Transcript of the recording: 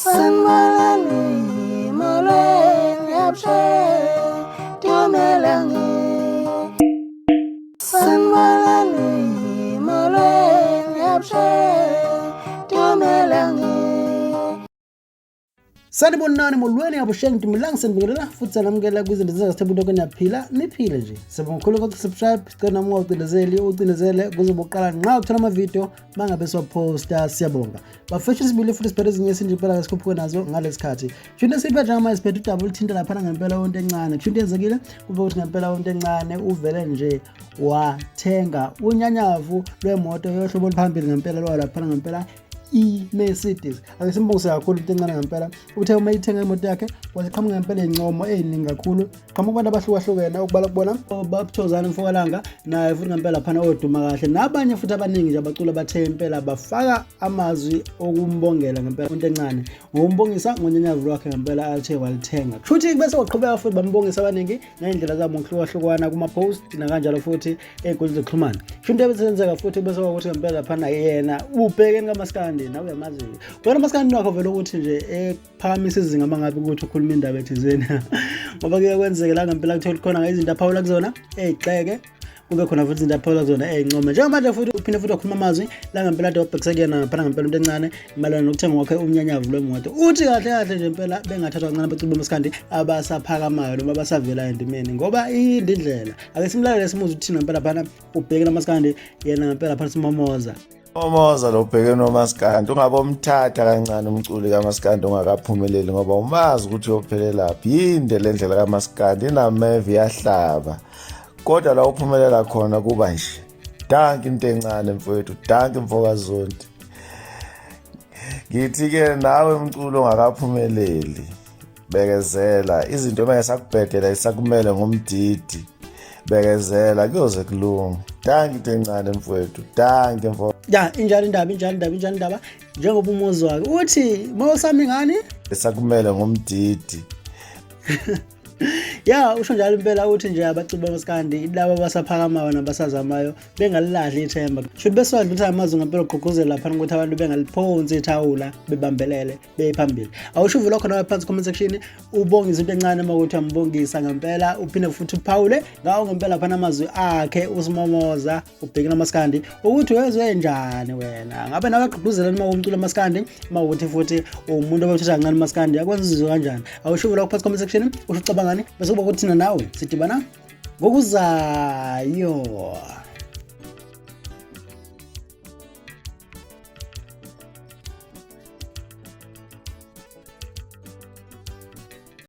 Sanibonani, molweni, abusheni, dumelang. Sanibonani, molweni, abusheni, dumelang. Sanibonani, molweni, abusheni, dumelang, sanibingelela futhi sanamukela kwizinto zezasithembu lokho niyaphila, niphile nje. Sibonga kakhulu ngokusubscribe, sicela noma ungawucindezeli, ucindezele kuze uqala nqa ukuthola amavidiyo mangabe siwaphosta. Siyabonga. Bafethu, sibili futhi siphethe ezinye esinje impela esikhuphuke nazo ngalesi khathi. Kusho into esiphethe njengamanje, siphethe udaba oluthinta laphana ngempela wonto encane. Kusho into eyenzekile kube ukuthi ngempela wonto encane uvele nje wathenga unyanyavu lwemoto yohlobo oluphambili ngempela lwa laphana ngempela i-Mercedes. Ake simbongise kakhulu into encane ngempela. Uthe uma ithenga imoto yakhe waziqhamuka ngempela iy'ncomo ey'ningi kakhulu. Qhamuka kubantu abahlukahlukene okubala kubona oBabthozane Mfokalanga naye futhi ngempela phana oduma kahle nabanye futhi abaningi nje abaculi abathe impela bafaka amazwi okumbongela ngempela into encane ngokumbongisa ngonyanyavu lwakhe ngempela athe walithenga. Kushuthi bese waqhubeka futhi bambongisa abaningi ngey'ndlela zabo ngokuhlukahlukana kuma-post nakanjalo futhi ey'nkundleni zokuxhumana. Kusho into ebesenzeka futhi bese kwakuthi ngempela phana yena ubhekeni kamaskandi nawe uyamazi. Wena maskandi wakho vele ukuthi nje ephakamisa izinga uma ngabe ukuthi ukhuluma indaba ethizeni ngoba kuye kwenzeke la ngempela kuthola khona izinto aphawula kuzona ey'gxeke, kube khona futhi izinto aphawula kuzona ey'ncome. Njengamanje futhi uphinde futhi wakhuluma amazwi la ngempela ade wabhekise kuyena ngaphana ngempela into encane mayelana nokuthenga kwakhe umnyanyavu lwemoto. Uthi kahle kahle nje impela bengathathwa kancane abaculi bomaskandi abasaphakamayo noma abasavelayo endimeni ngoba iyinde indlela. Ake simlalele simuzwe ukuthini ngempela phana ubheke namaskandi yena ngempela phana simomoza. Momoza lo bheke nomaskandi, ungabe umthatha kancane umculi kamaskandi ongakaphumeleli ngoba umazi ukuthi uyophelelaphi. Yinde le ndlela kamaskandi, inameva, iyahlaba, kodwa la uphumelela khona kuba nje. Danki into encane mfowethu, danki mfokazondi. Ngithi-ke nawe mculo ongakaphumeleli, bekezela, izinto uma esakubhedela isakumele ngomdidi, bekezela, kuyoze kulunge. Danki into encane mfowethu, danki mfo. Ya, injalo indaba, injalo indaba, injalo indaba. Njengoba umuzi wakhe uthi mawusami ngani esakumele ngomdidi. Ya, usho njalo impela, uthi nje abaculi bamaskandi laba abasaphakamayo nabasazamayo bengalilahli ithemba. Shuthi besiwadlulisa amazwi ngempela ogqugquzela laphana ukuthi abantu bengaliphonsi ithawula, bebambelele beye phambili. Awusho uvula khona phansi comment section ubongise into encane uma ukuthi uyambongisa ngempela, uphinde futhi uphawule ngawo ngempela phana amazwi akhe usimomoza ubheke namaskandi ukuthi wezwe njani wena. Ngabe nawe agqugquzela noma umculo amaskandi, uma ukuthi futhi umuntu obethatha kancane umaskandi akwenza uzizwe kanjani? Awusho uvula phansi comment section usho ucabangani, bese kuba ukuthi thina nawe sidibana ngokuzayo.